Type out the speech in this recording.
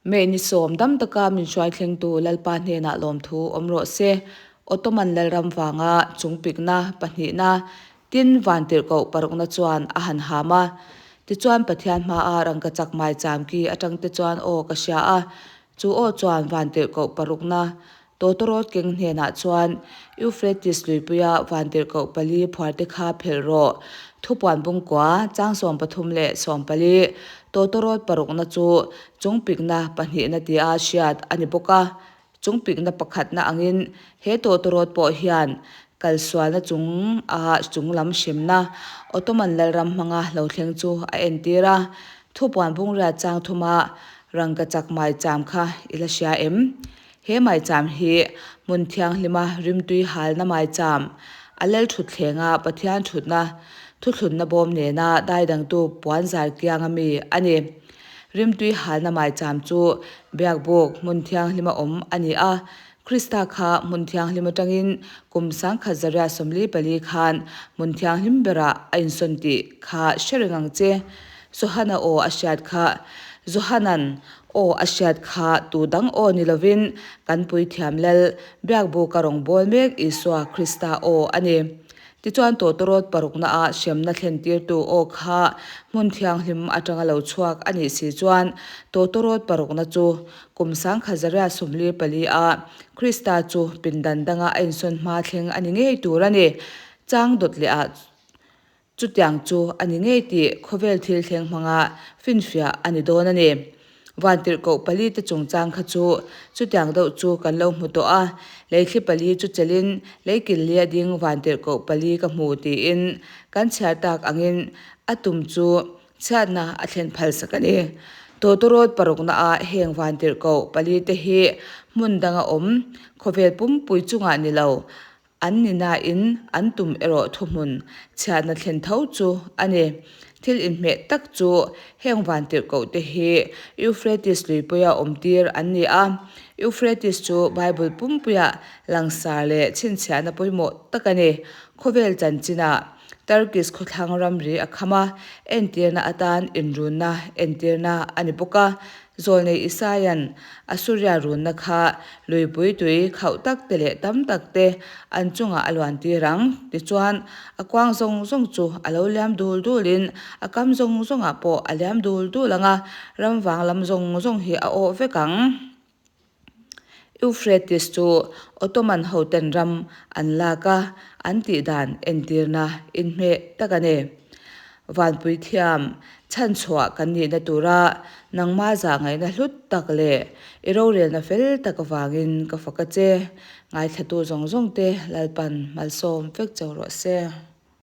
May ni sawm dam taka min hruai thlengtu Lalpa hnenah lawmthu awm rawh se. Ottoman lalram vanga chungpikna pahnihna tin vantirhkoh parukna chuan a han ham a. Tichuan Pathian hmaa rangkachak maicham ki atang te chuan aw ka hria a, chu aw chuan vantirhkoh parukna Tawtawrawt keng hnenah chuan, Euphrates luipuia vantirhkoh pali phuarte kha phelh rawh. Thupuan bungkua, chang 34 14, Tawtawrawt parukna chu chungpikna pahnihna tia hriat a ni bawk a. Chungpikna pakhatna angin he tawtawrawt pawh hian kalsualna chung a chunglam hremna Ottoman lalram hmanga lo thleng chu a entir a. Thupuan bungriat chang thuma rangkachak maicham kha i la hria em? He maicham hi hmun thianghlima rimtui halna maicham, a lal thutthlengah Pathian thutna, thuthlunna bawm nena daidangtu puan zar kianga mi a ni. Rimtui halna maicham chu biakbuk hmun thianghlima awm a ni a, Krista kha hmun thianghlim atangin kum 1144 khan hmun thianghlim berah a insawn tih kha hre reng ang che. Johana aw a hriat kha Johanan Aw a hriat kha tu dang aw ni lovin kan Puithiam Lal Biakbuka rawngbâwl mek Isua Krista aw a ni. Tichuan tawtawrawt paruknaah hremna thlentirtu aw kha hmun thianghlim aṭanga lo chhuak a nih si chuan tawtawrawt parukna chu kum 1144 a Krista chu pindan danga a insawn hma thleng a ni ngei tur a ni. Chang dawt leh ah Chutiang chu a ni ngei tih khawvel thil thleng hmanga finfiah a ni dawn a ni. Vantirhkoh pali te chungchang kha chu chutiang deuh chu kan lo hmu tawh a, leithli pali chu chelin leikil li a ding vantirhkoh pali ka hmu tiin kan chhiar tak angin a tum chu chhiatna a thlen phalsak a ni. Tawtawrawt parukna ah heng vantirhkoh pali te hi hmun danga awm khawvel pumpui chungah ni lo An ni nain an tum erawh thuhmun chhiatna thlen tho chu a ni. Thil inhmeh tak chu heng vantirhkoh te hi Euphrates luipuia awmtir an ni a. Euphrates chu Bible pumpuia langsar leh chhinchhiahna pawimawh tak a ni. Khawvel chanchinah Turkish khawthlang ramri a kham a, entirna atan inrunna entirna a ni bawk a. Zawlnei Isaia'n Asuria runna kha luipui tui khauh tak te leh tam tak te an chungah a luan tir ang. Tichuan, a kuang zawng zawng chu a lo liam dul dulin a kam zawng zawngah pawh a liam dul dul ang a, ram vang lam zawng zawng hi a awh vek ang. Euphrates chu Ottoman hoten ram an lak a, an tih dan entirna inhmeh tak a ni. Vanpui thiam chhanchhuah kan nihna tura nangma zahngaihna hlut tak leh i rorelna fel tak avangin ka fak a che. Ngaithlatu zawng zawngte Lalpan malsawm vek cheu rawh se.